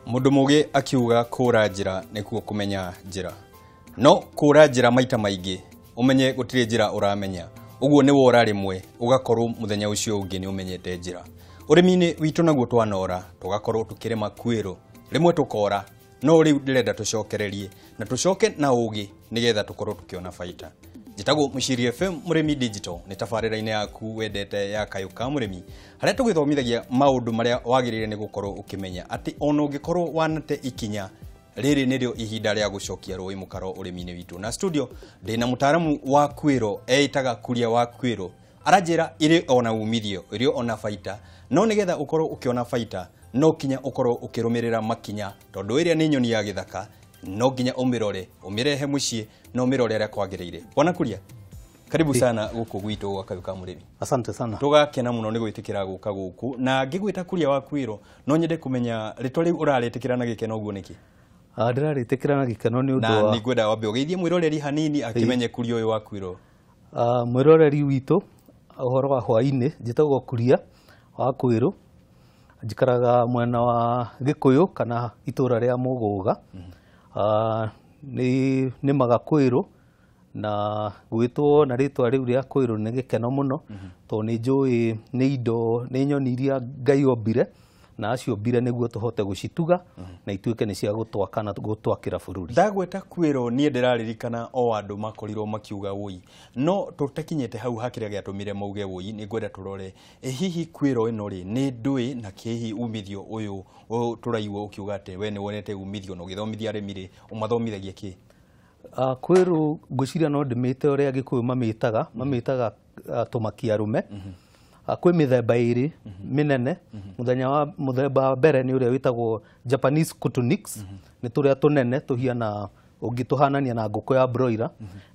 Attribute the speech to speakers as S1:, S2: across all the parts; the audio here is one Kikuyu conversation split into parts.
S1: Mũndũ mũgĩ akiuga kũra njĩra nĩkuo kũmenya njĩra. No kũra njĩra maita maingĩ ũmenye gũtirĩ njĩra ũramenya. Ũguo nĩ wora rĩmwe ũgakorwo mũthenya ũcio ũngĩ nĩ ũmenyete njĩra. Ũrĩmi-inĩ witũ naguo twanora tũgakorwo tũkĩrĩma kwĩrũ rĩmwe tũkora no rĩu ndĩrenda tũcokererie na tũcoke na ũgĩ nĩgetha tũkorwo tũkĩona baita. Njĩtagwo Mũciri FM Mũrĩmi Digital nĩ tabarĩra-inĩ yaku wendete ya Kayũ ka Mũrĩmi harĩa tũgĩthomithagia maũndũ marĩa wagĩrĩire nĩ gũkorwo ũkĩmenya atĩ ona ũngĩkorwo wanate ikinya rĩrĩ nĩrĩo ihinda rĩa gũcokia rũĩ mũkaro ũrĩmi-inĩ witũ. Na studio ndĩna mũtaaramu wa kwĩro eĩtaga Kuria wa Kwĩrũ, aranjĩra ĩrĩ ona umithio ĩrĩ ona baita, no nĩgetha ũkorwo ũkĩona baita no kinya ũkorwo ũkĩrũmĩrĩra makinya tondũ ĩrĩa nĩ nyoni ya gĩthaka no nginya ũmĩrore ũmĩrehe mũciĩ na ũmĩrore ũrĩa kwagĩrĩire. Bwana Kuria, karibu sana gũkũ gwitũ gwa Kayũ ka Mũrĩmi.
S2: Asante sana.
S1: Tũgakena mũno nĩ gwĩtĩkĩra gũka gũkũ na ngĩgwĩta Kuria wa Kwĩrũ no nyende kũmenya rĩtwa rĩu ũrarĩtĩkĩra na gĩkeno ũguo nĩkĩ?
S2: Ndĩrarĩtĩkĩra na gĩkeno nĩ ũndũ
S1: wa na nĩngwenda wambe ũgeithie mwĩroreri hanini akĩmenye Kuria ũyũ wa Kwĩrũ.
S2: Mwĩroreri witũ ũhoro wa hwainĩ, njĩtagwo Kuria wa Kwĩrũ, njikaraga mwena wa Gĩkũyũ kana itũra rĩa Mũgũga. Nĩ nĩmaga kwĩrũ na gwĩtwo na rĩtwa rĩu rĩa kwĩrũ nĩ gĩkeno mũno tondũ nĩ njũĩ nĩ indo nĩ nyoni iria Ngai ombire na aciombire nĩguo tũhote gũcituga na ituĩke nĩ cia gũtwaka na gũtwakĩra bũrũri.
S1: Ndagweta kwĩrũ niĩ ndĩraririkana o andũ makorirwo makiuga wũi, no tũtakinyĩte hau hakĩrĩa gĩatũmire mauge wũi nĩ ngwenda tũrore hihi kwĩrũ ĩno rĩ nĩ ndũĩ na kĩhihi umithio ũyũ tũraigua ũkiuga atĩ we nĩ wonete umithio na ũgĩthomithia arĩmi rĩ ũmathomithagia kĩ?
S2: Kwĩrũ ngwĩciria no ndĩmĩte ũrĩa Gĩkũyũ mamĩtaga mamĩtaga tũmakia arũme. Kwĩ mĩthemba ĩrĩ mĩnene. Mũthenya wa mũthemba wa mbere nĩ ũrĩa wĩtagwo Japanese Cottonix, nĩ tũrĩa tũnene tũhiana ũngĩtũhanania na ngũkũ ya broiler,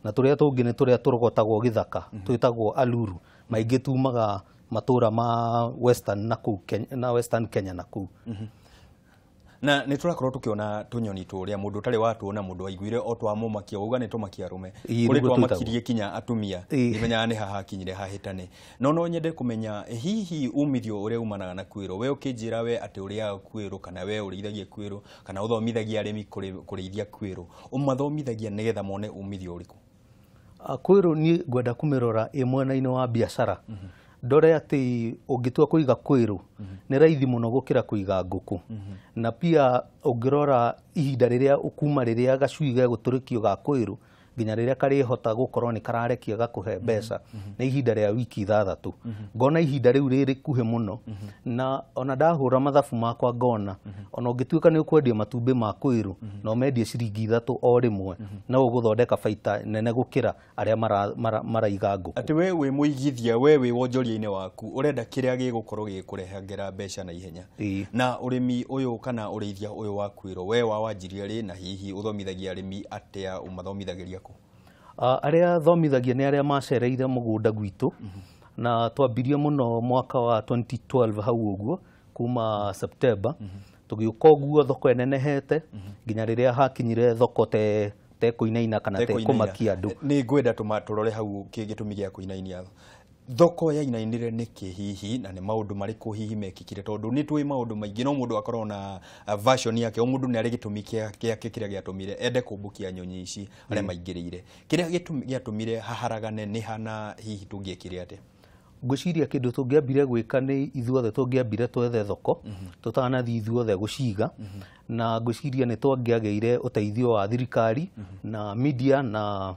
S2: na tũrĩa tũngĩ nĩ tũrĩa tũrogotagwo gĩthaka twĩtagwo aluru, maingĩ tumaga matũra ma Western na kũu Kenya, na Western Kenya na kũu.
S1: Na nĩ tũrakorwo tũkĩona tũnyoni tũrĩa mũndũ ũtarĩ watuona mũndũ aiguire o twamũmakia wauga nĩ tũmakia arũme kũrĩ twamakirie kinya atumia ndimenyaga nĩ haha hakinyire hahĩtane. No no nyende kũmenya hihi umithio ũrĩa umanaga na kwĩrũ, we ũkĩnjĩra we atĩ ũrĩaga kwĩrũ kana we ũrĩithagia kwĩrũ kana ũthomithagia arĩmi kũrĩithia kwĩrũ, ũmathomithagia nĩgetha mone umithio ũrĩkũ?
S2: Kwĩrũ niĩ ngwenda kũmĩrora ĩ mwena-inĩ wa biacara. Ndore atĩ ũngĩtua kũiga kwĩrũ nĩ raithi mũno gũkĩra kũiga ngũkũ. Na pia ũngĩrora ihinda rĩrĩa kuma rĩrĩa gacui gegũtũrĩkio ga kwĩrũ nginya rĩrĩa karĩhota gũkorwo nĩ kararekia gakũhe mbeca nĩ ihinda rĩa wiki 6. Ngona ihinda rĩu rĩrĩ kuhĩ mũno na ona ndahũra mathabu makwa ngona ona ũngĩtuĩka nĩ ũkwendia matumbĩ ma kwĩrũ na ũmendie ciringi 3 o rĩmwe no ũgũthondeka baita nene gũkĩra arĩa maraiga ngũkũ.
S1: Atĩ we wĩ mũigithia, we wĩ wonjoria-inĩ waku ũrenda kĩrĩa gĩgũkorwo gĩkũrehagĩra mbeca na ihenya. Na ũrĩmi ũyũ kana ũrĩithia ũyũ wa kwĩrũ we wawanjirie rĩ na hihi ũthomithagia arĩmi atĩa, ũmathomithagĩria kũ?
S2: Arĩa thomithagia nĩ arĩa macereire mũgũnda gwitũ na twambirie mũno mwaka wa 2012 hau ũguo kuma September tũgĩũka ũguo thoko ĩnenehete nginya rĩrĩa hakinyire thoko te kũinaina kana te kũmakia andũ.
S1: Nĩ ngwenda tũrore hau gĩtũmi gĩa kũinainia thoko yainainire nĩkĩ hihi na nĩ maũndũ marĩkũ hihi mekĩkire, tondũ nĩ tũĩ maũndũ maingĩ no mũndũ akorwo na version yake, o mũndũ nĩ arĩ gĩtũmi gĩake kĩrĩa gĩatũmire ende kũmbũkia nyoni ici arĩa maingĩrĩire. Kĩrĩa gĩatũmire haharagane nĩ hana hihi tũngĩekire atĩa?
S2: Ngwĩciria kĩndũ tũngĩambire gwĩka nĩ ithuothe tũngĩambire twethe thoko tũtanathiĩ ithuothe gũciga, na ngwĩciria nĩ twangĩagĩire ũteithio wa thirikari na media na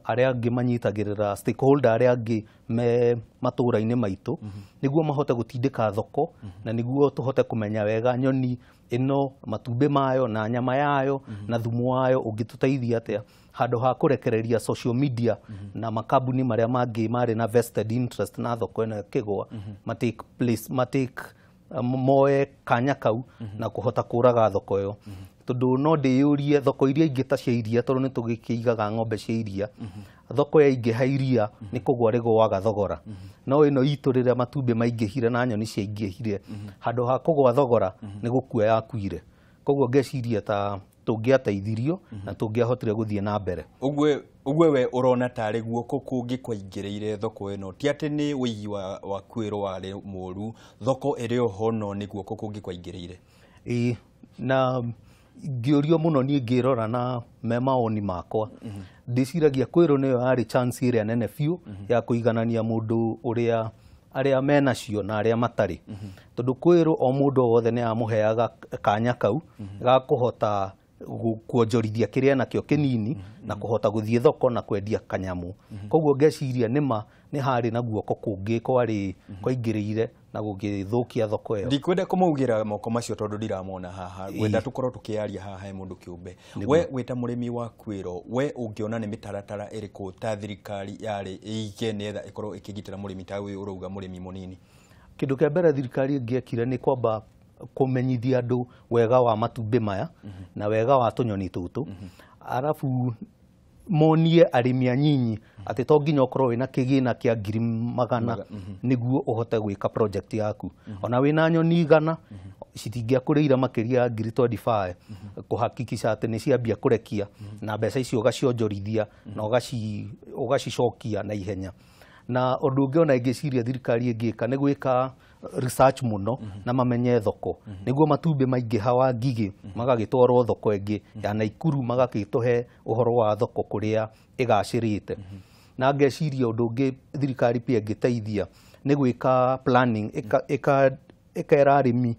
S2: arĩa angĩ manyitagĩrĩra stakeholder arĩa angĩ me matũra-inĩ maitũ nĩguo mahote gũtindĩka thoko na nĩguo tũhote kũmenya wega nyoni ĩno matumbĩ mayo na nyama yayo na thumu wayo ũngĩtũteithia atĩa, handũ ha kũrekereria social media na makambuni marĩa mangĩ marĩ na vested interest na thoko ĩno ĩkĩgũa matake place matake moe kanya kau na kũhota kũraga thoko ĩyo. Tondũ no ndĩyũrie thoko iria ingĩ ta cia iria, tondũ nĩ tũgĩkĩigaga ng'ombe cia iria, thoko yaingĩha iria nĩ kũgũa rĩgũaga thogora, no ĩno itũ rĩrĩa matumbĩ maingĩhire na nyoni ciaingĩhire handũ ha kũgũa thogora nĩ gũkua yakuire. Koguo ngeciria ta tũngĩateithirio na tũngĩahotire gũthiĩ na mbere.
S1: Ũguo we ũrona tarĩ guoko kũngĩ kwaingĩrĩire thoko ĩno, ti atĩ nĩ ũigi wa kwĩrũ warĩ mũru, thoko ĩrĩ oho no nĩ guoko kũngĩ kwaingĩrĩire.
S2: Ĩĩ, Na ngĩũrio mũno niĩ ngĩrora na me maoni makwa, ndĩciragia kwĩrũ nĩyo yarĩ chance ĩrĩa nene biũ ya kũiganania mũndũ ũrĩa arĩa menacio na arĩa matarĩ, tondũ kwĩrũ o mũndũ o wothe nĩ amũheaga kanya kau ga kũhota kuonjorithia kĩrĩa nakĩo kĩnini na kũhota gũthiĩ thoko na kwendia kanyamũ. Koguo ngeciria nĩma nĩ harĩ na guoko kũngĩ kwarĩ kwaingĩrĩire na gũgĩthũkia thoko ĩyo.
S1: Ndikwenda kũmaugĩra moko macio tondũ ndiramona haha, ngwenda tũkorwo tũkĩaria haha he mũndũ kĩũmbe. We wĩta mũrĩmi wa kwĩro, we ũngĩona nĩ mĩtaratara ĩrĩkũ ta thirikari yarĩ ĩige nĩgetha ĩkorwo ĩkĩgitĩra mũrĩmi ta ũyũ ũrauga mũrĩmi mũnini?
S2: Kĩndũ kĩa mbere thirikari ĩngĩekire nĩ kwamba kũmenyithia andũ wega wa matumbĩ maya na wega wa tũnyoni tũtũ, arabu monie arĩmi anyinyi atĩ to nginya ũkorwo wĩna kĩgĩna kĩa 100,000 nĩguo ũhote gwĩka project yaku. Ona wĩna nyoni 100 citingĩakũrĩire makĩria ya 25,000 kũhakikisha atĩ nĩ ciambia kũrekia na mbeca icio ũgacionjorithia na ũgacicokia na ihenya. Na ũndũ ũngĩ ona ingĩciria thirikari ĩngĩka nĩ gwĩka research mũno na mamenye thoko, nĩguo matumbĩ maingĩha wa ngigĩ magagĩtwarwo thoko ĩngĩ ya Naikuru, magagĩtũhe ũhoro wa thoko kũrĩa ĩgacĩrĩte. Na ngeciria ũndũ ũngĩ thirikari pia ĩngĩteithia nĩ gwĩka planning, ĩkera arĩmi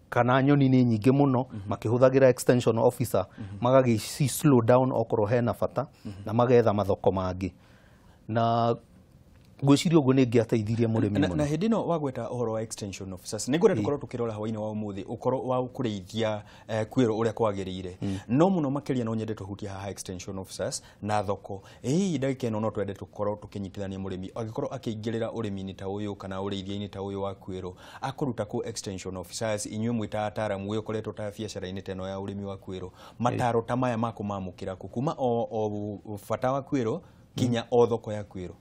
S2: kana nyoni nĩ nyingĩ mũno, makĩhũthagĩra extension officer magagĩci slow down okorwo hena bata na magetha mathoko mangĩ. Na ngwĩciria ũguo nĩ ingĩateithirie mũrĩmi mũno.
S1: Na hĩndĩ ĩno wagweta ũhoro wa extension officers, nĩ ngwenda tũkorwo tũkĩrora hwaĩ-inĩ wa ũmũthĩ ũkorwo wa kũrĩithia kwĩrũ ũrĩa kwagĩrĩire, no mũno makĩria no nyende tũhutie haha extension officers na thoko. Hihi ndagĩka ĩno no twende tũkorwo tũkĩnyitithania mũrĩmi angĩkorwo akĩingĩrĩra ũrĩmi-inĩ ta ũyũ kana ũrĩithia-inĩ ta ũyũ wa kwĩrũ, akũruta kũ extension officers? Inyuĩ mwĩ ta ataaramu, we ũkoretwo ta biacara-inĩ ta ĩno ya ũrĩmi wa kwĩrũ, mataro ta maya makũmamũkĩra kũ kuma o bata wa kwĩrũ kinya o thoko ya kwĩrũ?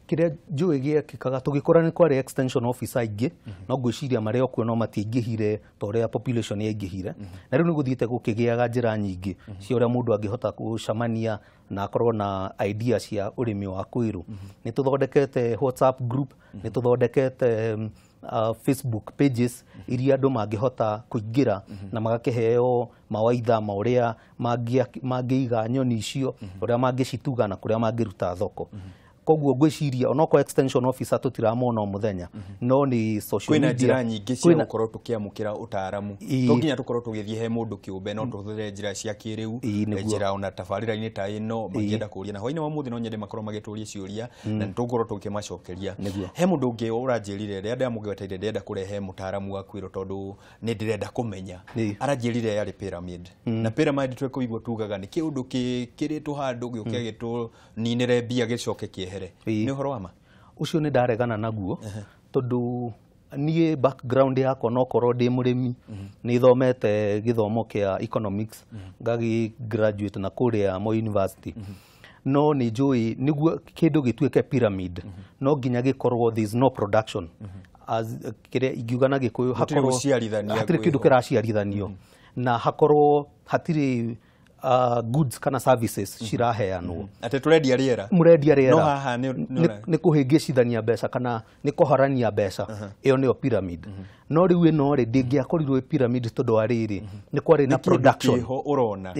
S2: Kĩrĩa njũĩ gĩekĩkaga tũgĩkũra nĩ kwarĩ extension officer aingĩ, no ngwĩciria marĩa okuo no matiaingĩhire ta ũrĩa population yaingĩhire. Na rĩu nĩ gũthiĩte gũkĩgĩaga njĩra nyingĩ cia ũrĩa mũndũ angĩhota gũcemania na akorwo na idea cia ũrĩmi wa kwĩrũ. Nĩ tũthondekete WhatsApp group, nĩ tũthondekete Facebook pages iria andũ mangĩhota kũingĩra na magakĩheo mawaidha ma ũrĩa mangĩiga nyoni icio, ũrĩa mangĩcituga na kũrĩa mangĩruta thoko. Koguo ngwĩciria onokorwo extension officer tũtiramona o mũthenya, no nĩ social media
S1: kwĩna njĩra nyingĩ cia gũkorwo tũkĩamũkĩra ũtaaramu. To nginya tũkorwo tũgĩthiĩ he mũndũ kĩũmbe, no tũhũthĩre njĩra cia kĩrĩu, njĩra ona tabarĩra-inĩ ta ĩno mangĩenda kũũria. Na hwaĩ-inĩ wa ũmũthĩ no nyende makorwo magĩtũria ciũria na nĩ tũgũkorwo tũkĩmacokeria. He mũndũ ũngĩ ũranjĩrire rĩrĩa ndamũgweteire ndĩrenda kũrehe mũtaaramu wa kwĩrũ tondũ nĩ ndĩrenda kũmenya, aranjĩrire yarĩ pyramid. Na pyramid twekũigua tugaga nĩ kĩũndũ kĩrĩtwo handũ gĩũke gĩtũninĩre mbia gĩcoke kĩehere. Nĩ ũhoro wa ma?
S2: Ũcio nĩ ndaregana naguo, tondũ niĩ background yakwa no korwo ndĩ mũrĩmi, nĩ thomete gĩthomo kĩa economics, ngagĩ graduate na kũrĩa Moi University. No nĩ njũĩ nĩguo kĩndũ gĩtuĩke pyramid no nginya gĩkorwo there is no production. As kĩrĩa ingiuga na Gĩkũyũ, hakorwo hatirĩ kĩndũ kĩraciarithanio na hakorwo hatirĩ goods kana services ciraheanwo.
S1: Atĩ tũrendia rĩera,
S2: mũrendia rĩera,
S1: no haha
S2: nĩ kũhĩngĩcithania mbeca kana nĩ kũharania mbeca. Ĩyo nĩyo pyramid. No rĩu ĩno rĩ ndĩngĩakorirwo ĩ pyramid tondũ wa rĩrĩ nĩ kwarĩ na production
S1: ũrona.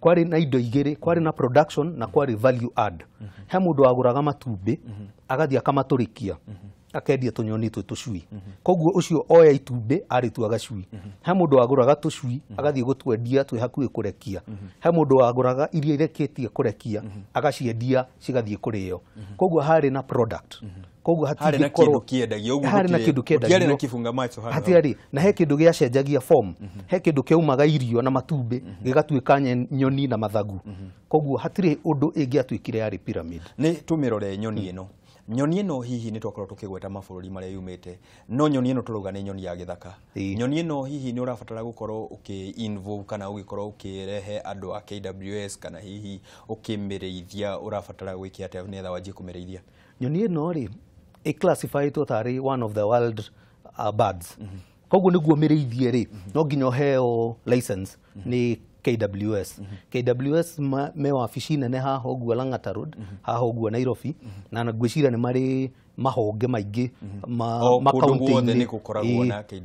S2: Kwarĩ na indo igĩrĩ, kwarĩ na production na kwarĩ value add. He mũndũ wagũraga matumbĩ agathiĩ akamatũrĩkia akendia tũnyoni twĩ tũcui. Koguo ũcio oya itumbĩ arĩtua gacui. He mũndũ wagũraga tũcui agathiĩ gũtwendia twĩ hakuhĩ kũrekia. He mũndũ wagũraga iria irekĩtie kũrekia agaciendia cigathiĩ kũrĩo. Koguo harĩ na product. Koguo
S1: hatingĩkorwo harĩ
S2: na kĩndũ kĩendagio,
S1: na kĩbunga macho
S2: hatiarĩ na he kĩndũ gĩacenjagia form, he kĩndũ kĩaumaga irio na matumbĩ gĩgatuĩka nyoni na mathagu. Koguo hatirĩ ũndũ ĩngĩatuĩkire yarĩ pyramid.
S1: Nĩ tũmĩrore nyoni ĩno. Nyoni ĩno hihi nĩ twakorwo tũkĩgweta mabũrũri marĩa yumĩte, no nyoni ĩno tũrauga nĩ nyoni ya gĩthaka. Nyoni ĩno hihi nĩ ũrabatara gũkorwo ũkĩ involve kana ũgĩkorwo ũkĩrehe andũ a KWS kana hihi ũkĩmĩrĩithia, ũrabatara gwĩka atĩa nĩgetha wanjie kũmĩrĩithia?
S2: Nyoni ĩno rĩ ĩ classified tarĩ one of the wild birds. Koguo nĩguo mĩrĩithie rĩ no nginya ũheo license nĩ KWS. KWS me wabici nene haha ũguo Lang'ata Road, haha ũguo Nairobi, na ngwĩciria nĩ marĩ mahonge maingĩ makaunti-inĩ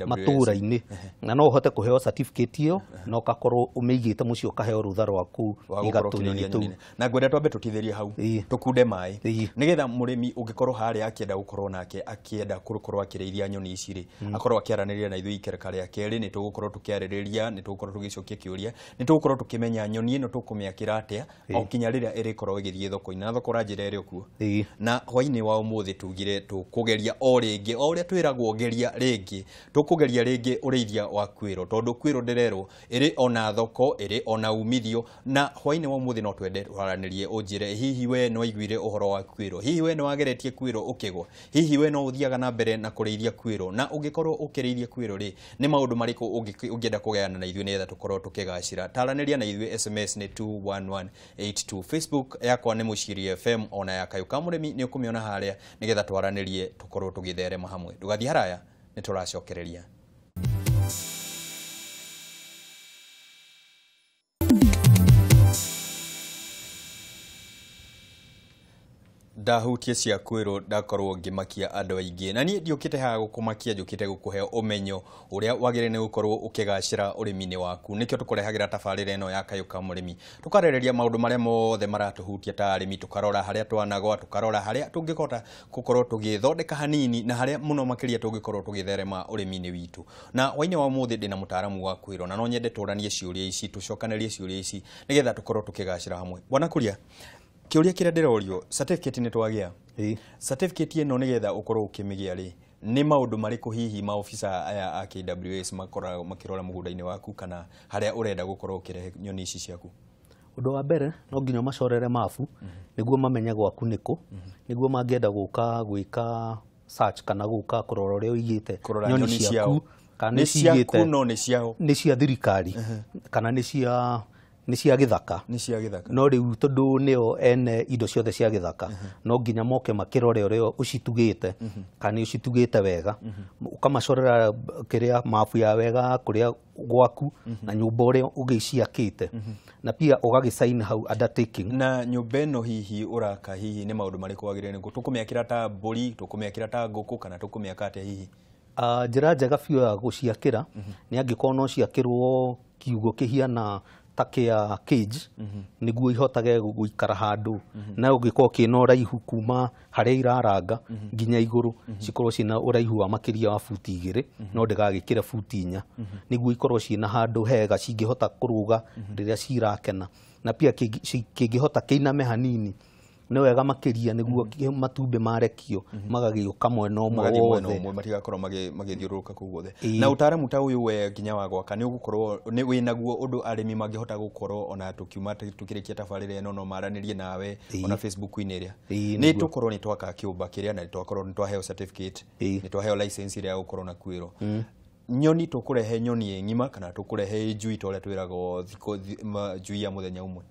S2: matũũra-inĩ, na no ũhote kũheo certificate ĩyo na ũgakorwo ũmĩigĩte mũciĩ ũkaheo rũtha rwaku iga tũnyoni tũu.
S1: Na ngwenda twambe tũtithĩrie hau tũkunde maĩ nĩgetha mũrĩmi ũngĩkorwo harĩa akĩenda gũkorwo nake akĩenda gũkorwo akĩrĩithia nyoni ici rĩ, akorwo akĩaranĩria na ithuĩ ikereka rĩa kerĩ. Nĩ tũgũkorwo tũkĩarĩrĩria, nĩ tũgũkorwo tũgĩcokia kĩũria, nĩ tũgũkorwo tũkĩmenya nyoni ĩno tũkũmĩakĩra atĩa o kinya rĩrĩa ĩrĩkorwo ĩgĩthiĩ thoko-inĩ, na thoko ũranjĩra ĩrĩ o kuo. Na hwaĩ-inĩ wa ũmũthĩ tugire tũkũgeria o rĩngĩ, o ũrĩa twĩragwo geria rĩngĩ, tũkũgeria rĩngĩ ũrĩithia wa kwĩrũ, tondũ kwĩrũ ndĩrerwo ĩrĩ ona thoko, ĩrĩ ona umithio. Na hwaĩ-inĩ wa ũmũthĩ no twende twaranĩrie, ũnjĩre hihi we no waiguire ũhoro wa kwĩrũ, hihi we no wageretie kwĩrũ ũkĩgwa, hihi we no ũthiaga na mbere na kũrĩithia kwĩrũ, na ũngĩkorwo ũkĩrĩithia kwĩrũ rĩ, nĩ maũndũ marĩkũ ũngĩenda kũgayana na ithuĩ nĩgetha tũkorwo tũkĩgacĩra. Taranĩria na ithuĩ, SMS nĩ 21182, Facebook yakwa nĩ Mũciiri FM, ona ya Kayũ ka Mũrĩmi nĩ ũkũmĩona harĩa, nĩgetha twaranĩrie tũkorwo tũgĩtherema hamwe. Ndũgathiĩ haraya, nĩ tũracokereria. Ndahutie cia kwĩrũ ndakorwo ngĩmakia andũ aingĩ, na niĩ ndiũkĩte haha gũkũmakia, njũkĩte gũkũhe ũmenyo ũrĩa wagĩrĩire nĩ gũkorwo ũkĩgacĩra ũrĩmi-inĩ waku. Nĩkĩo tũkũrehagĩra tabarĩra ĩno ya Kayũ ka Mũrĩmi, tũkarĩrĩria maũndũ marĩa mothe maratũhutia ta arĩmi, tũkarora harĩa twanagwa, tũkarora harĩa tũngĩhota gũkorwo tũgĩthondeka hanini, na harĩa mũno makĩria tũngĩkorwo tũgĩtherema ũrĩmi-inĩ witũ. Na hwaĩ-inĩ wa ũmũthĩ ndĩna mũtaaramu wa kwĩrũ, na no nyende tũranie ciũria ici, tũcokanĩrie ciũria ici nĩgetha tũkorwo tũkĩgacĩra hamwe. Bwana Kuria, kĩũria kĩrĩa ndĩrorio, certificate nĩ twagĩa. Certificate ĩno nĩgetha ũkorwo ũkĩmĩgĩa rĩ, nĩ maũndũ marĩkũ hihi maobisa aya a KWS makoragwo makĩrora mũgũnda-inĩ waku kana harĩa ũrenda gũkorwo ũkĩrehe nyoni ici ciaku?
S2: Ũndũ wa mbere no nginya macorere mabu nĩguo mamenye gwaku nĩkũ, nĩguo mangĩenda gũka gwĩka search kana gũka kũrora ũrĩa ũigĩte nyoni ciaku, kana
S1: nĩ ciaku no nĩ ciao,
S2: nĩ cia thirikari kana nĩ cia gĩthaka,
S1: nĩ cia gĩthaka.
S2: No rĩu tondũ nĩo ene indo ciothe cia gĩthaka, no nginya moke makĩrore ũrĩa ũcitugĩte, kana nĩ ũcitugĩte wega, ũkamacorera kĩrĩa mabu ya wega kũrĩa gwaku na nyũmba ũrĩa ũgĩciakĩte, na pia ũgagĩsign hau undertaking.
S1: Na nyũmba ĩno hihi ũraka hihi nĩ maũndũ marĩkũ wagĩrĩire nĩ tũkũmĩakĩra ta mbũri, tũkũmĩakĩra ta ngũkũ, kana tũkũmĩaka atĩa hihi?
S2: Njĩra njega biũ ya gũciakĩra nĩ angĩkorwo no ciakĩrwo kiugo kĩhiana ta kĩa cage, nĩguo ihotage gũikara handũ, na ũngĩkorwo kĩna ũraihu kuma harĩa iraranga nginya igũrũ, cikorwo ciĩna ũraihu wa makĩria wa buti 2, no ndĩgagĩkĩre buti 4, nĩguo ikorwo ciĩna handũ hega cingĩhota kũrũga rĩrĩa cirakena, na pia kĩngĩhota kĩiname hanini nĩ wega makĩria, nĩguo matumbĩ marekio magagĩũka mwena ũmwe wothe,
S1: matigakorwo magĩthiũrũrũka kũu guothe. Na ũtaaramu ta ũyũ we nginya wa gwaka nĩ ũgũkorwo wĩnaguo ũndũ arĩmi mangĩhota gũkorwo ona tũkiuma tũkĩrĩkia tabarĩra ĩno no maranĩrie nawe ona Facebook-inĩ ĩrĩa nĩ tũkorwo nĩ twaka kĩũmba kĩrĩa, na twakorwo nĩ twaheo certificate, nĩ twaheo license ĩrĩa ya gũkorwo na kwĩrwo nyoni. Tũkũrehe nyoni ĩ ng'ima kana tũkũrehe njui ta ũrĩa twĩragwo njui ya mũthenya ũmwe?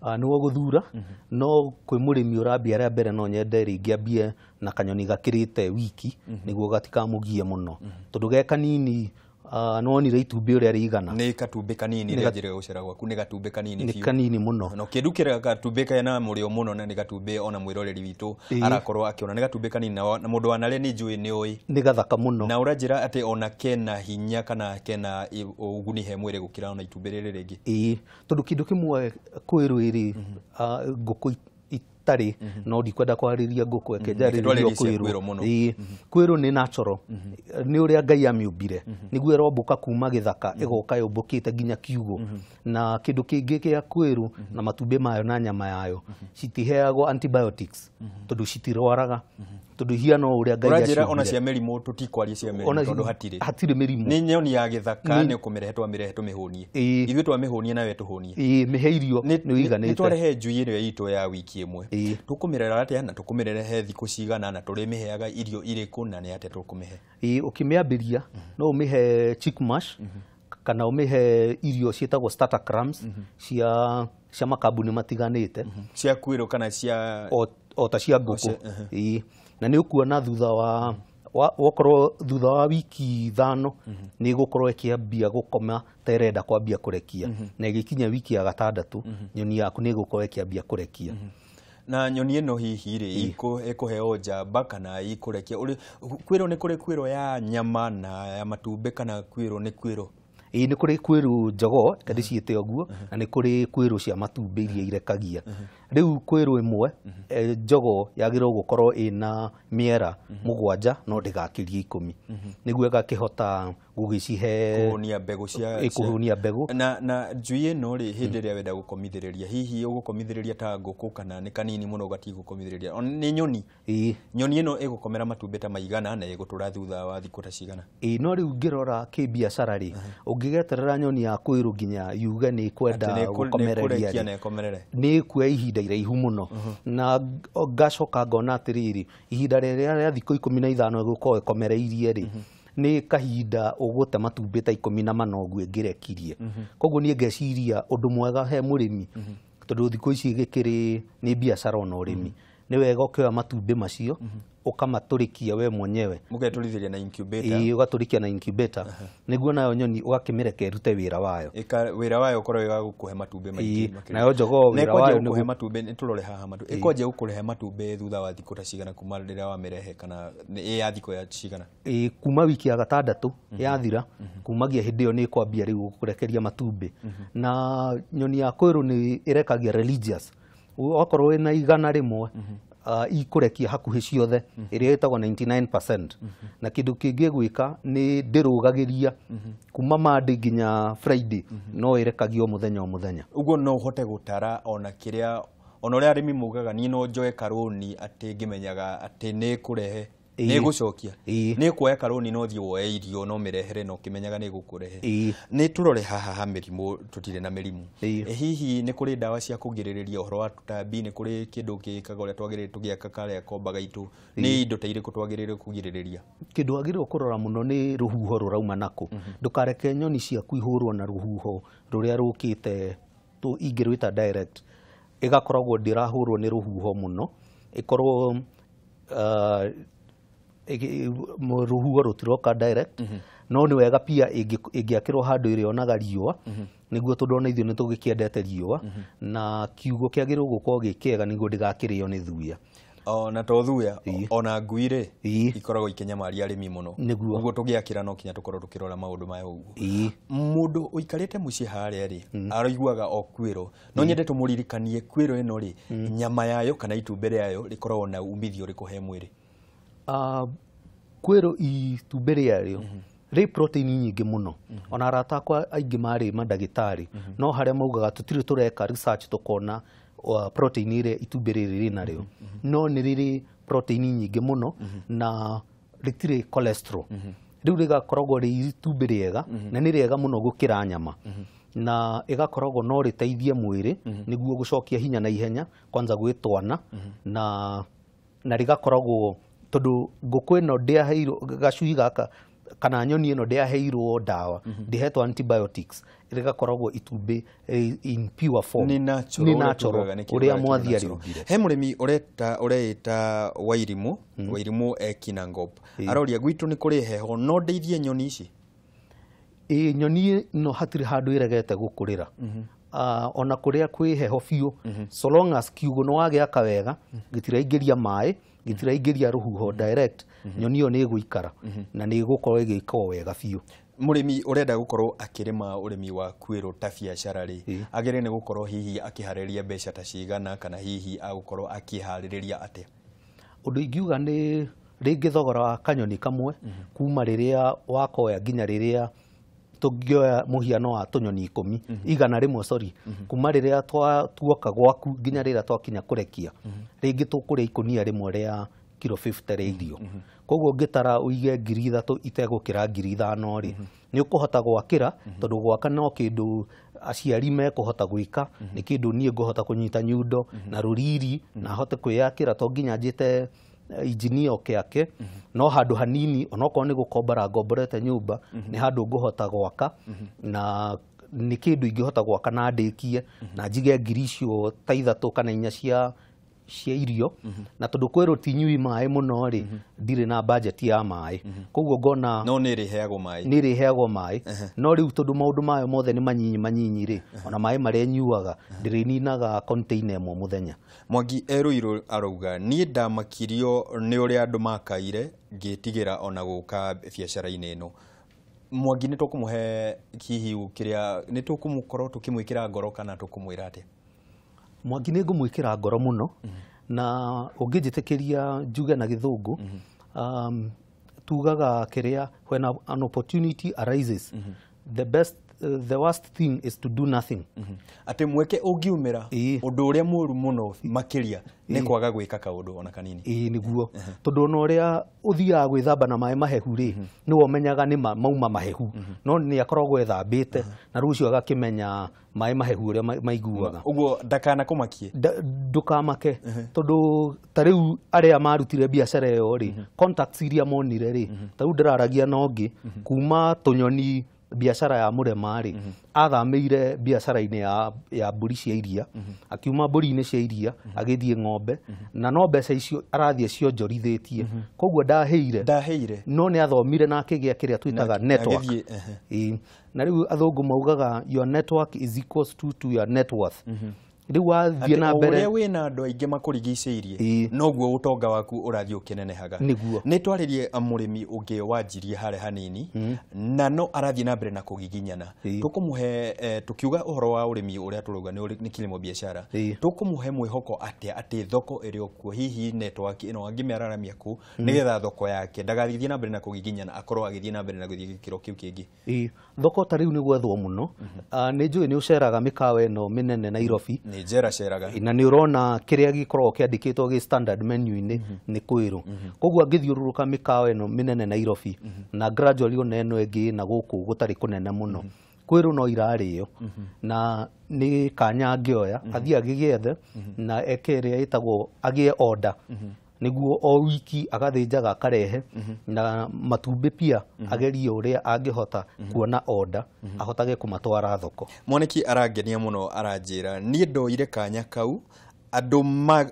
S2: Nĩguo gũthura, no kwĩ mũrĩmi ũrambia rĩa mbere no nyende rĩngĩ ambie na kanyoni gakĩrĩte wiki, nĩguo gatikamũgie mũno, tondũ ge kanini nĩwonire itumbĩ ũrĩa rĩigana,
S1: nĩ gatumbĩ kanini, rĩa njĩra gũcera gwaku nĩ gatumbĩ kanini
S2: biũ, nĩ kanini mũno,
S1: no kĩndũ kĩrĩa gatumbĩ kena mũrĩo mũno, na nĩ gatumbĩ ona mwĩroreri witũ arakorwo akĩona nĩ gatumbĩ kanini, na mũndũ wanarĩa nĩ njũĩ nĩ ũĩ
S2: nĩ gathaka mũno,
S1: na ũranjĩra atĩ ona kena hinya kana kena ũguni he mwĩrĩ gũkĩra ona itumbĩ rĩrĩ rĩngĩ.
S2: Ĩĩ, tondũ kĩndũ kĩmwe kwĩrũ ĩrĩ ngũkũ itarĩ, no ndikwenda kwarĩria ngũkũ, eke njarĩrĩrie kwĩrũ. Kwĩrũ nĩ natural, nĩ ũrĩa Ngai amĩũmbire, nĩguo ĩrombũka kuma gĩthaka ĩgoka yũmbũkĩte nginya kiugo. Na kĩndũ kĩngĩ kĩa kwĩrũ na matumbĩ mayo na nyama yayo citiheagwo antibiotics, tondũ citirwaraga, tondũ ihiana o ũrĩa Ngai
S1: aciũmbire. Ona cia mĩrimũ tũtikwaria cia mĩrimũ tondũ hatirĩ mĩrimũ, nĩ nyoni ya gĩthaka, nĩ ũkũmĩrehe twamĩrehe tũmĩhũnie, ithuĩ twamĩhũnie nawe tũhũnie,
S2: mĩhe irio nĩ ũiganĩte.
S1: Nĩ twarehe njui ĩrĩa itũ ya wiki ĩmwe, tũkũmĩrera atĩa na tũkũmĩrehe thikũ cigana na tũrĩmĩheaga irio irĩkũ na nĩ atĩa tũkũmĩhe?
S2: Ũkĩmĩambĩria no ũmĩhe chick mash, kana ũmĩhe irio ciĩtagwo starter crumbs cia makambuni matiganĩte,
S1: cia kwĩrũ kana cia
S2: o ta cia ngũkũ. Na nĩ ũkuona thutha wa wakorwo thutha wa wiki 5 nĩ ĩgũkorwo ĩkĩambia gũkoma ta ĩrenda kwambia kũrekia, na ĩgĩkinya wiki ya 6 nyoni yaku nĩ ĩgũkorwo ĩkĩambia kũrekia.
S1: Na nyoni ĩno hihi rĩ ĩkũheo njamba kana ikũrekia kwĩrwo nĩ kũrĩ kwĩrwo ya nyama na ya matumbĩ kana kwĩrwo nĩ kwĩrwo?
S2: Ĩĩ nĩ kũrĩ kwĩrwo jogoo reke ndĩciĩte ũguo, na nĩ kũrĩ kwĩrwo cia matumbĩ iria irekagia. Rĩu kwĩrwo ĩmwe jogoo yagĩrĩirwo gũkorwo ĩna mĩera 7 no ndĩgakĩrie 10 nĩguo ĩgakĩhota gũgĩcihe
S1: kũhũnia mbegũ cia
S2: kũhũnia mbegũ.
S1: Na njui ĩno rĩ hĩndĩ ĩrĩa wenda gũkomithĩrĩria hihi ũgũkomithĩrĩria ta ngũkũ kana nĩ kanini mũno ũgatiga gũkomithĩrĩria? Nĩ nyoni. Nyoni ĩno ĩgũkomera matumbĩ ta maigana na ĩgũtũra thutha wa thikũ ta cigana?
S2: Ĩĩ no rĩu ngĩrora kĩbiacara rĩ ũngĩgeterera nyoni ya kwĩrwo nginya yuge nĩ ĩkwenda gũkomereria nĩ ĩkuoya ihinda iraihu mũno. Na ngacoka ngona atĩrĩrĩ ihinda rĩrĩa rĩa thikũ 15 ĩgũkorwo ĩkomereirie rĩ nĩ kahinda ũgũte matumbĩ ta 14 ũguo ĩngĩrekirie. Koguo niĩ ngeciria ũndũ mwega he mũrĩmi tondũ thikũ ici gĩkĩrĩ nĩ biacara ona ũrĩmi nĩ wega ũkĩoya matumbĩ macio ũkamatũrĩkia we mwenyewe
S1: mũgetũrithĩria na incubator.
S2: Ĩĩ ũgatũrĩkia na incubator nĩguo nayo nyoni ũgakĩmĩreka ĩrute wĩra wayo.
S1: Wĩra wayo ũkorwo wĩ wa gũkũhe matumbĩ maingĩ.
S2: Nayo jogoo wĩra wayo
S1: nĩ gũkũhe matumbĩ. Nĩ tũrore haha matumbĩ ĩkwanjia gũkũrehe matumbĩ thutha wa thikũ ta cigana kuma rĩrĩa wamĩrehe kana ĩ ya thikũ ya cigana?
S2: Ĩĩ kuma wiki ya 6 yathira kumagia hĩndĩ ĩyo nĩ ĩkwambia rĩu gũkũrekeria matumbĩ. Na nyoni ya kwĩrwo nĩ ĩrekagia religious wakorwo wĩna 100 ikũrekia hakuhĩ ciothe ĩrĩa ĩtagwo 99%. Na kĩndũ kĩngĩ gwĩka nĩ ndĩrũgagĩria kuma Monday nginya Friday no ĩrekagio mũthenya o mũthenya.
S1: Ũguo no ũhote gũtara ona kĩrĩa ona ũrĩa arĩmi maugaga niĩ no njoe karũni atĩ ngĩmenyaga atĩ nĩ kũrehe nĩ gũcokia nĩ kuoya karũni no thiĩ woe irio no mĩrehere no ũkĩmenyaga nĩ gũkũrehe. Nĩ tũrore haha ha mĩrimũ tũtirĩ na mĩrimũ. Hihi nĩ kũrĩ ndawa cia kũgirĩrĩria ũhoro wa tũtambi? Nĩ kũrĩ kĩndũ gĩkaga ũrĩa twagĩrĩire tũgĩaka karĩa komba gaitũ? Nĩ indo ta irĩkũ twagĩrĩire kũgirĩrĩria?
S2: Kĩndũ wagĩrĩirwo kũrora mũno nĩ rũhuho rũrauma nakũ. Ndũkareke nyoni ciaku ihũrwo na rũhuho rũrĩa rũkĩte ingĩrwĩta direct ĩgakoragwo ndĩrahũrwo nĩ rũhuho mũno ĩkorwo rũhuho rũtiroka direct. No nĩ wega pia ĩngĩakĩrwo handũ ĩrĩonaga riũa nĩguo tondũ ona ithuĩ nĩ tũgĩkĩendete riũa na kiugo kĩagĩrĩirwo gũkorwo gĩ kĩega nĩguo ndĩgakĩrĩo nĩ thuya.
S1: Ona to thuya ona ngui rĩ ikoragwo ikĩnyamaria arĩmi mũno. Ũguo tũgĩakĩra no kinya tũkorwo tũkĩrora maũndũ maya ũguo. Mũndũ ũikarĩte mũciĩ harĩa rĩ aroiguaga o kwĩrwo no nyende tũmũririkanie kwĩrwo ĩno rĩ nyama yayo kana itumbĩ rĩayo rĩkoragwo na umithio ũrĩkũ he mwĩrĩ?
S2: Kwĩrwo itumbĩ rĩarĩo rĩ protein nyingĩ mũno. Ona arata akwa aingĩ marĩ mandagĩtarĩ no harĩa maugaga tũtirĩ tũreka research tũkona protein ĩrĩa itumbĩ rĩrĩ rĩnarĩo no nĩ rĩrĩ protein nyingĩ mũno na rĩtirĩ cholesterol. Rĩu rĩgakoragwo rĩ itumbĩ rĩega na nĩ rĩega mũno gũkĩra nyama na ĩgakoragwo no rĩteithie mwĩrĩ nĩguo gũcokia hinya na ihenya kwanza gwĩ twana na rĩgakoragwo tondũ ngũkũ ĩno ndĩaheirwo gacui gaka kana nyoni ĩno ndĩaheirwo ndawa ndĩhetwo antibiotics rĩgakoragwo itumbĩ in pure form.
S1: Nĩ natural
S2: ũrĩa mwathi arĩũmbire.
S1: He mũrĩmi ũreĩta Wairimũ Wairimũ Ekinangop aroria gwitũ nĩ kũrĩ heho no ndeithie nyoni ici?
S2: Ĩĩ nyoni ĩno hatirĩ handũ ĩregete gũkũrĩra. Ona kũrĩa kwĩ heho biũ so long as kiugũ nĩ wagĩaka wega gĩtiraingĩria maĩ gĩtiraingĩria rũhuho direct nyoni ĩyo nĩ ĩgũikara na nĩ ĩgũkorwo ĩgĩka o wega biũ.
S1: Mũrĩmi ũrenda gũkorwo akĩrĩma ũrĩmi wa kwĩrwo ta biacara rĩ agĩrĩire nĩ gũkorwo hihi akĩharĩria mbeca ta cigana kana hihi agũkorwo akĩharĩrĩria atĩa?
S2: Ũndũ ingiuga nĩ rĩngĩ thogora wa kanyoni kamwe kuma rĩrĩa wakoya nginya rĩrĩa tũngĩoya mũhiano wa tũnyoni 10 100 sorry kuma rĩrĩa tuoka gwaku nginya rĩrĩa twakinya kũrekia rĩngĩ tũkũrĩa ikũnia rĩmwe rĩa kiro 50 rĩa irio. Koguo ũngĩtara ũige 3,000 itegũkĩra 5,000 rĩ nĩ ũkũhota gwakĩra tondũ gwaka no kĩndũ aciari mekũhota gwĩka nĩ kĩndũ niĩ ngũhota kũnyita nyundo na rũriri na hote kwĩyakĩra to nginya njĩte engineer oke ake no handũ hanini onokorwo nĩ gũkombora ngomborete nyũmba nĩ handũ ngũhota gwaka na nĩ kĩndũ ingĩhota gwaka na ndĩkie na njige ngiri icio ta 3 kana 4 cia cia irio na tondũ kwĩrwo ti nyui maĩ mũno rĩ, ndirĩ na budget ya maĩ, koguo ngona
S1: no nĩ ĩrĩheagwo maĩ,
S2: nĩ ĩrĩheagwo maĩ, no rĩu tondũ maũndũ mayo mothe nĩ manyinyi manyinyi rĩ, ona maĩ marĩa nyuaga ndĩrĩninaga container ĩmwe mũthenya.
S1: Mwangi Erũirũ arauga niĩ ndamakirio nĩ ũrĩa andũ makaire ngĩtigĩra ona gũka biacara-inĩ ĩno. Mwangi nĩ tũkũmũhe hihi kĩrĩa nĩ tũkũmũkorwo tũkĩmwĩkĩra ngoro kana tũkũmwĩra atĩa?
S2: Mwangi nĩ ngũmwĩkĩra ngoro mũno, na ũngĩnjĩtĩkĩria njuge na gĩthũngũ, tugaga kĩrĩa when an opportunity arises, the best the worst thing is to do nothing.
S1: Atĩ mweke ũngiumĩra, ũndũ ũrĩa mũru mũno makĩria nĩ kwaga gwĩka kaũndũ ona kanini.
S2: Ĩĩ nĩguo, tondũ ona ũrĩa ũthiaga gwĩthamba na maĩ mahehu rĩ, nĩwe ũmenyaga nĩ mauma mahehu, no nĩ akoragwo ethambĩte na rĩu ũcio agakĩmenya maĩ mahehu ũrĩa maiguaga.
S1: Ũguo ndakanakũmakie?
S2: Ndũkamake, tondũ ta rĩu arĩa marutire biacara ĩyo rĩ, contacts iria monire rĩ, ta rĩu ndĩraragia na ũngĩ kuma tũnyoni biacara ya mũrema rĩ, athamĩire biacara-inĩ ya mbũri cia iria, akiuma mbũri-inĩ cia iria agĩthiĩ ng'ombe, na no mbeca icio arathiĩ cionjorithĩtie, koguo ndahĩire, no nĩ athomire na akĩgĩa kĩrĩa twĩtaga network. Na rĩu athũngũ maugaga your network is equals to your net worth. Rĩu wathiĩ na mbere
S1: ũrĩa wĩna andũ aingĩ makũrigicĩirie, noguo ũtonga waku ũrathiĩ ũkĩnenehaga.
S2: Nĩguo.
S1: Nĩ twarĩrie mũrĩmi ũngĩ wanjirie harĩa hanini, na no arathiĩ na mbere na kũgiginyana. Tũkũmũhe tukiuga ũhoro wa ũrĩmi ũrĩa tũrauga nĩ kilimo biacara, tũkũmũhe mwĩhoko atĩa atĩ thoko ĩrĩ o kuo, hihi network ĩno angĩmĩararamia kũ nĩgetha thoko yake ndagathiĩ na mbere na kũgiginyana, akorwo agĩthiĩ na mbere na gũthiĩ gĩkĩro kĩu kĩngĩ.
S2: Thoko ta rĩu nĩ gwethwo mũno. Nĩ njũĩ nĩ ũceraga mĩkawa ĩno mĩnene Nairobi,
S1: ceraga,
S2: na nĩ ũrona kĩrĩa gĩkoragwo kĩandĩkĩtwo gĩ standard menu-inĩ nĩ kwĩrũ. Koguo angĩthiũrũrũka mĩkawa ĩno mĩnene Nairobi na gradually ona ĩno ĩngĩ na gũkũ gũtarĩ kũnene mũno, kwĩrũ no irarĩo, na nĩ kanya angĩoya athiĩ agĩgĩethe na eke ĩrĩa ĩtagwo agĩe order, nĩguo o wiki agathĩnjaga akarehe, na matumbĩ pia agerie ũrĩa angĩhota kuona order ahotage kũmatwara thoko.
S1: Mwaniki arangenia mũno, aranjĩra niĩ ndoire kanya kau andũ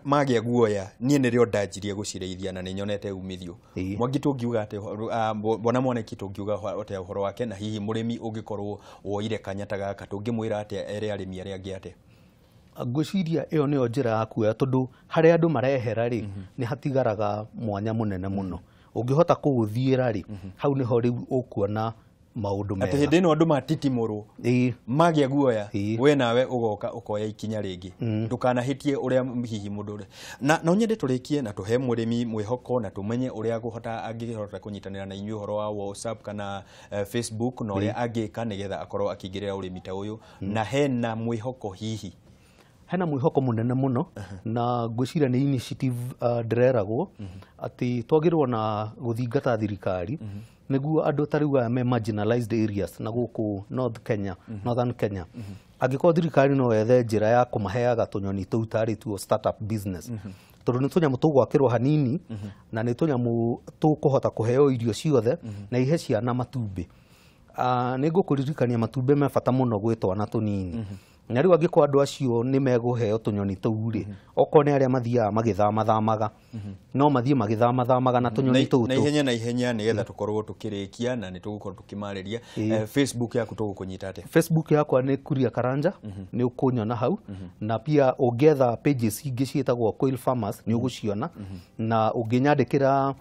S1: magĩa guoya, niĩ nĩrĩo ndanjirie gũcirĩithia na nĩ nyonete umithio. Mwangi tũngiuga atĩa, bwana Mwaniki tũngiuga atĩa ũhoro wake, na hihi mũrĩmi ũngĩkorwo woire kanya ta gaka tũngĩmwĩra atĩa ere arĩmi arĩa angĩ atĩa?
S2: Ngwĩciria ĩyo nĩyo njĩra ya kuoya, tondũ harĩa andũ marehera rĩ, nĩ hatigaraga mwanya mũnene mũno. Ũngĩhota kũũthiĩra rĩ, hau nĩho rĩu ũkuona maũndũ mega.
S1: Atĩ hĩndĩ ĩno andũ matitimũrwo, magĩa guoya, we nawe ũgoka ũkoya ikinya rĩngĩ, ndũkanahĩtie ũrĩa hihi mũndũ ũrĩa. Na no nyende tũrĩkie na tũhe mũrĩmi mwĩhoko na tũmenye ũrĩa akũhota angĩhota kũnyitanĩra na inyuĩ ũhoro wa WhatsApp kana Facebook, na ũrĩa angĩka nĩgetha akorwo akĩingĩrĩra ũrĩmi ta ũyũ, na hena mwĩhoko hihi?
S2: Hena mwĩhoko mũnene mũno, na ngwĩciria nĩ initiative ndĩreragwo atĩ twagĩrĩirwo na gũthingata thirikari nĩguo andũ ta rĩu aya me marginalized areas na gũkũ North Kenya, Northern Kenya, angĩkorwo thirikari no yethe njĩra ya kũmaheaga tũnyoni tũu tarĩ tuo startup business, tondũ nĩ tũnyamũ tũgwakĩrwo hanini, na nĩ tũnyamũ tũkũhota kũheo irio ciothe na ihe ciana matumbĩ. Nĩ ngũkũririkania matumbĩ me bata mũno gwĩ twana tũnini. Na rĩu angĩkorwo andũ acio nĩ megũheo tũnyoni tũu rĩ, okorwo nĩ arĩa mathiaga magĩthamathamaga, no mathiĩ magĩthamathamaga na tũnyoni tũu
S1: na ihenya na ihenya nĩgetha tũkorwo tũkĩrĩkia na nĩ tũgũkorwo tũkĩmarĩria. Facebook yaku tũgũkũnyita atĩa?
S2: Facebook yakwa nĩ Kuria Karanja, nĩ ũkũnyona hau, na pia ũngĩetha pages ingĩ ciĩtagwo Quail Farmers nĩ ũgũciona, na ũngĩnyandĩkĩra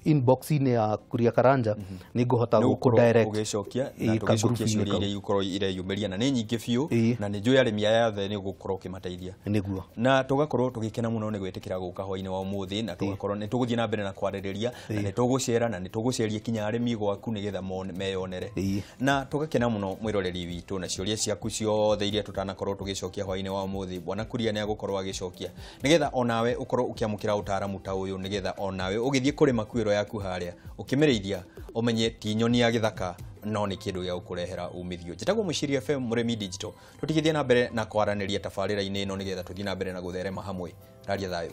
S2: inbox-inĩ ya Kuria Karanja nĩ ngũhota gũkũ direct
S1: ũgĩcokia na tũgĩcokia ciũria iria igũkorwo ireyumĩria, na nĩ nyingĩ biũ, na nĩ njũĩ arĩmi aya othe nĩ ũgũkorwo ũkĩmateithia.
S2: Nĩguo.
S1: Na tũgakorwo tũgĩkena mũno nĩ gwĩtĩkĩra gũka hwaĩ-inĩ wa ũmũthĩ, na tũgakorwo nĩ tũgũthiĩ na mbere na kwarĩrĩria, na nĩ tũgũcera na nĩ tũgũceria kinya arĩmi gwaku nĩgetha meyonere. Na tũgakena mũno mwĩroreri witũ na ciũria ciaku ciothe iria tũtanakorwo tũgĩcokia hwaĩ-inĩ wa ũmũthĩ. Bwana Kuria nĩ agũkorwo agĩcokia nĩgetha onawe ũkorwo ũkĩamũkĩra ũtaaramu ta ũyũ, nĩgetha onawe ũgĩthiĩ kũrĩma kwĩro yaku harĩa ũkĩmĩrĩithia ũmenye ti nyoni ya gĩthaka no nĩ kĩndũ gĩa gũkũrehera umithio. Njĩtagwo Mũciria FM Mũrĩmi Digital. Tũtigithie na mbere na kwaranĩria tabarĩra-inĩ ĩno nĩgetha tũthiĩ na mbere na gũtherema hamwe. Raria thayũ.